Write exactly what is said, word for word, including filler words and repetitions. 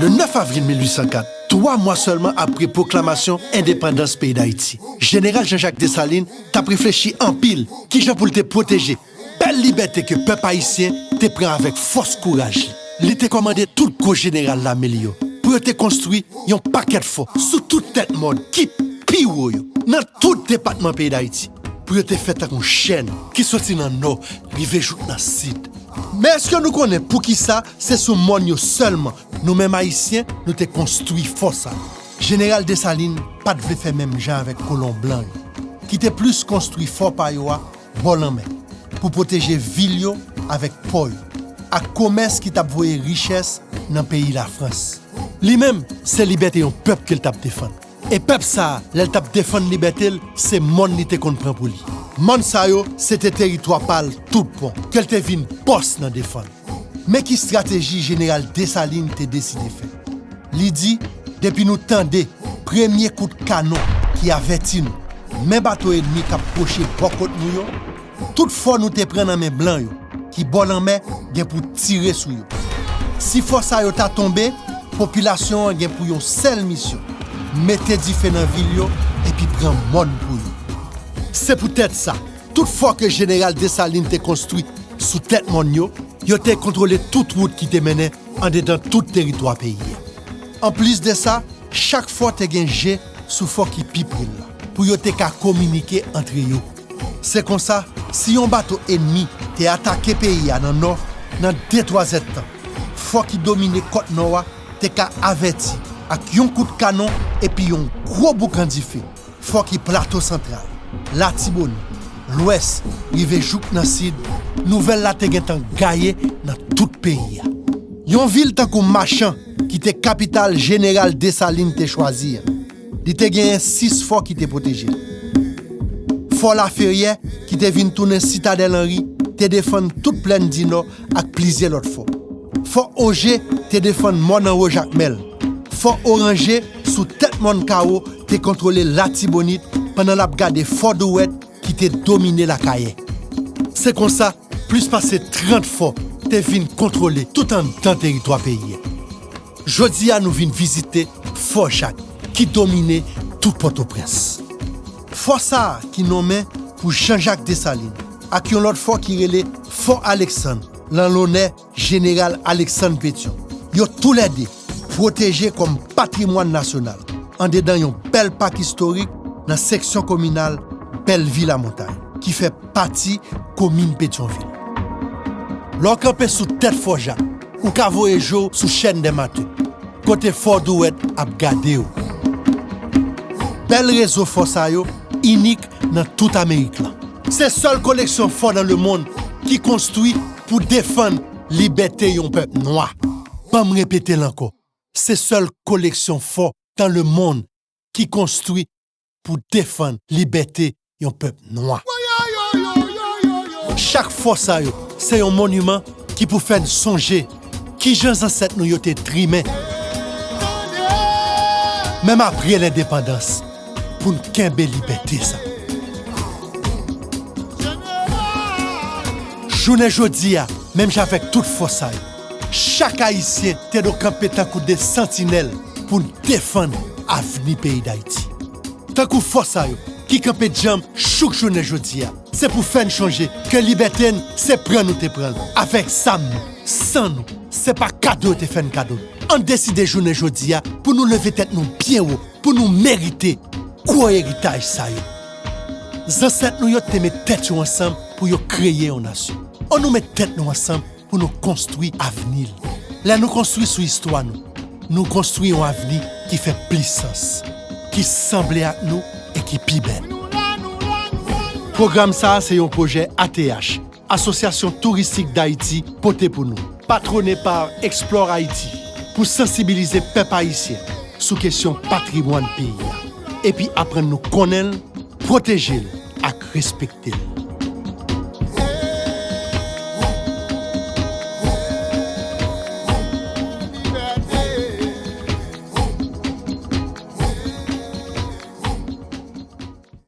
Le nèf avril mil uit san kat, twa mwa sèlman apre pwoklamasyon endepandans peyi Dayiti, Jeneral Jean-Jacques Dessalines t ap reflechi anpil kijan pou l te pwoteje bèl libète ke pèp ayisyen te pran avèk fòs kouraj li. Li te kòmande tout gwo jeneral lame li yo pou yo te konstwi yon pakèt fò sou tout tèt mòn ki pi wo yo, nan tout depatman peyi Dayiti, pou yo te fè tankou chèn ki soti nan nò rive jouk nan sid. Men èske nou konnen poukisa se sou mòn yo sèlman nou menm Ayisyen nou te konstwi fò sa yo? Jeneral Desalin pa t vle fè menm jan avèk kolon blan yo, ki te plis konstwi fò pa yo a bò lanmè, pou pwoteje vil yo avèk pò yo, ak komès ki t ap voye richès nan peyi Lafrans. Li menm, se libète yon pèp ke l t ap defann. E pèp sa a, lè l t ap defann libète l, se mòn li te konn pran pou li. Mòn sa yo, se te teritwa pa l tout bon, ke l te vin bòs nan defann. Men ki estrateji Jeneral Desalin te deside fè. Li di, depi nou tande premye kout kanon ki avèti nou, men bato ènmi k ap pwoche bò kot nou yo, tout fò nou te pran nan men blan yo, ki bò lanmè, gen pou tire sou yo. Si fò sa yo ta tonbe, popilasyon an gen pou yon sèl misyon, mete dife nan vil yo epi pran mòn pou yo. Se poutèt sa, tout fò ke Jeneral Desalin te konstwi sou tèt mòn yo, yo te kontwole tout wout ki te mennen andedan tout teritwa peyi a. Anplis de sa, chak fò te gen je sou fò ki pi pre l la, pou yo te ka kominike antre yo. Se konsa, si yon bato ènmi te atake peyi a nan nò, nan de twa zèdtan, fò ki domine kòt nò a te ka avèti ak yon kout kanon epi yon gwo boukan dife. Fò ki Plato Santral, Latibonit, Lwès, rive jouk nan Sid, nouvèl la te gentan gaye nan tout peyi a. Yon vil tankou Machan, ki te kapital Jeneral Desalin te chwazi a, li te genyen sis fò ki te pwoteje l. Fò Laferyè, ki te vin tounen Sitadèl Anri, te defann tout Plèn di Nò ak plizyè lòt fò. Fò Oje te defann mòn anwo Jakmèl. Fò Oranje, sou tèt mòn Kawo, te kontwole Latibonit pandan l ap gade Fò Dwèt ki te domine Lakayè. Se konsa, plis pase trant fò te vin kontwole tout anndan teritwa peyi a. Jodi a, nou vin vizite Fò Jak, ki domine tout Pòtoprens. Fò sa a, ki nonmen pou Jean-Jacques Dessalines, ak yon lòt fò ki rele Fò Aleksann, lan lonè Jeneral Aleksann Petyon. Yo toulède pwoteje kòm patrimwàn nasyonal, andedan yon bèl pak istorik nan seksyon kominal Bèlvi Lamontay, ki fè pati komin Petyonvil. Lè w kanpe sou tèt Fò Jak, ou ka voye je w sou Chêne des Martyrs, kote Fò Dwèt ap gade w. Bèl rezo fò sa yo inik nan tout Amerik lan. Se sèl koleksyon fò nan lemonn ki konstwi pou defann libète yon pèp nwa. Ban m repete l ankò. Se sèl koleksyon fò nan lemonn ki konstwi pou defann libète yon pèp nwa. Chak fò sa yo, se yon moniman ki pou fè n sonje kijan zansèt nou yo te trimen, menm apre lendepandans, pou n kenbe libète sa. Jounen jodi a, menm jan avèk tout fò sa yo, chak Ayisyen te dwe kanpe tankou de santinèl pou n defann avni peyi Dayiti. Tankou fò sa yo, ki kanpe djanm jouk jounen jodi a, se pou fè n chonje ke libète n, se pran nou te pran l, avèk zam nou, san nou, se pa kado yo te fè n kado l. Ann deside jounen jodi a pou nou leve tèt nou byen wo, pou nou merite gwo eritaj sa yo. Zansèt nou yo te met tèt yo ansanm pou yo kreye yon nasyon. Ann nou met tèt nou ansanm pou nou konstwi avni l. Lè nou konstwi sou istwa nou, nou konstwi yon avni ki fè plis sans, ki sanble ak nou e ki pi bèl. Pwogram sa a se yon pwojè A T H, Asosyasyon Touristik Dayiti, pote pou nou, patwone pa Explore Haïti, pou sansibilize pèp ayisyen sou kesyon patrimwàn peyi a, epi aprann nou konnen l, pwoteje l ak respekte l.